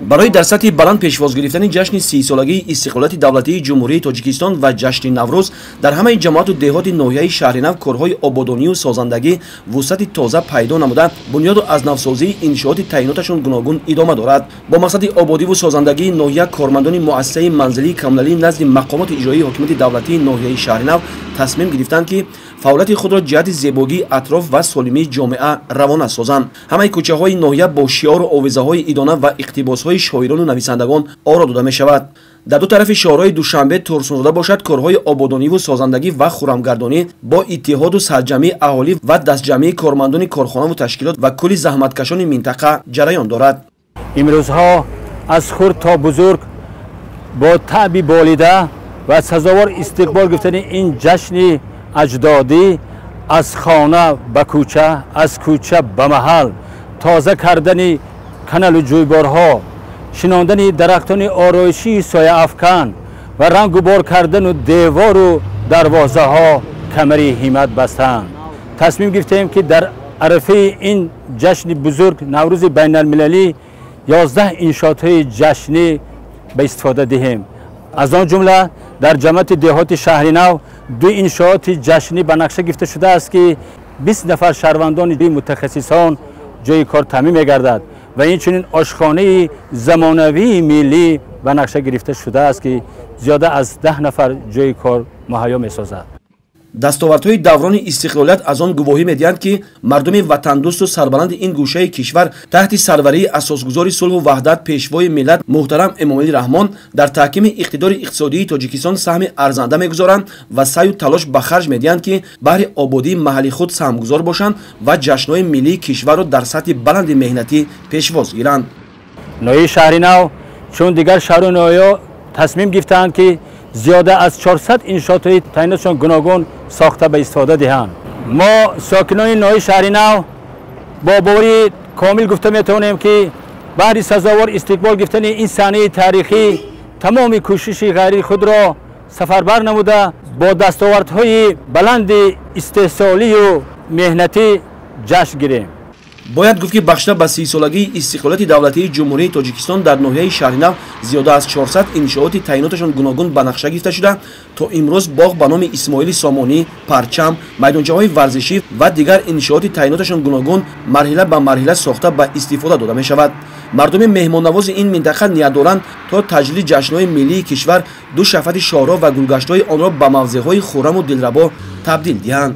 Барои дар сатҳи баланд пешвоз гирифтани ҷашни 30-солагии истиқлолияти давлатии Ҷумҳурии Тоҷикистон ва ҷашни Наврӯз дар ҳамаи ҷамоату деҳоти ноҳияи Шаҳринав корҳои ободонию созандагӣ вусъати тоза пайдо намуда, бунёду аз навсозии иншооти таъиноташон гуногун идома дорад. Бо мақсади ободиву созандагии ноҳия кормандони муассисаи манзилии коммуналӣ назди мақомоти иҷроии ҳокимияти давлатии ноҳияи Шаҳринав тасмим гирифтанд, ки фаъолияти худро ҷиҳати зебогии атроф ва солимии ҷомеа равона созанд. Ҳамаи кӯчаҳои ноҳия бо шиору овезаҳои идона ва иқтибосҳои шоирону нависандагон оро дода мешавад. Дар ду тарафи шоҳрои Душанбе Турсунзода бошад, корҳои ободониву созандагӣ ва хурамгардонӣ бо иттиҳоду сарҷамъии аҳолӣ ва дастҷамъии кормандони корхонаву ташкилот ва кулли заҳматкашони минтақа ҷараён дорад. Имрӯзҳо аз хурд то бузург бо таъби болида ва сазовор истиқбол гирифтани ин ҷашни аҷдодӣ аз хона ба кӯча, аз кӯча ба маҳал, тоза кардани каналу ҷӯйборҳо, шинондани дарахтони ороишии сояафкан ва рангубор кардану девору дарвозаҳо камари ҳиммат бастанд. Тасмим гирифтем, ки дар арафаи ин ҷашни бузург, Наврӯзи байналмилалӣ, 11 иншоотҳои ҷашнӣ ба истифода диҳем. Аз он ҷумла дар ҷамоати деҳоти Шаҳринав 2 иншооти ҷашнӣ ба нақша гирифта шудааст, ки 20 нафар шаҳрвандони мутахассисон ҷойи кор таъмин мегардад ва инчунин ошхонаи замонавии миллӣ ба нақша гирифта шудааст, ки зиёда аз 10 нафар ҷойи кор муҳайё месозад. Дастовардҳои даврони истиқлолият аз он гувоҳӣ медиҳанд, ки мардуми ватандӯсту сарбаланди ин гӯшаи кишвар таҳти сарварии асосгузори сулҳу ваҳдат, пешвои миллат муҳтарам Эмомалӣ Раҳмон дар таҳкими иқтидори иқтисодии Тоҷикистон саҳми арзанда мегузоранд ва саъю талош ба харҷ медиҳанд, ки баҳри ободии маҳалли худ саҳмгузор бошанд ва ҷашнҳои миллии кишварро дар сатҳи баланди меҳнатӣ пешвоз гиранд. Ноҳияи Шаҳринав чун дигар шаҳру ноҳияҳо тасмим гирифтаанд, ки зиёда аз 400 иншоотҳои таъинотшон гуногун сохта ба истифода диҳанд. Мо сокинони ноҳияи Шаҳринав бо боварии комил гуфта метавонем, ки баҳри сазовор истиқбол гирифтани ин саҳнаи таърихӣ тамоми кӯшиши ғайрии худро сафарбар намуда, бо дастовардҳои баланди истеҳсолию меҳнатӣ ҷашн гирем. Бояд гуфт, ки бахшида ба 30-солагии истиқлолияти давлатии Ҷумҳурии Тоҷикистон дар ноҳияи Шаҳринав зиёда аз 400 иншооти таъиноташон гуногун ба нақша гирифта шуда, то имрӯз боғ ба номи Исмоили Сомонӣ, парчам, майдончаҳои варзишӣ ва дигар иншооти таъиноташон гуногун марҳила ба марҳила сохта ба истифода дода мешавад. Мардуми меҳмоннавози ин минтақа ният доранд, то таҷлили ҷашнҳои миллии кишвар ду шафати шоҳроҳ ва гулгаштҳои онро ба мавзеъҳои хурраму дилрабо табдил диҳанд.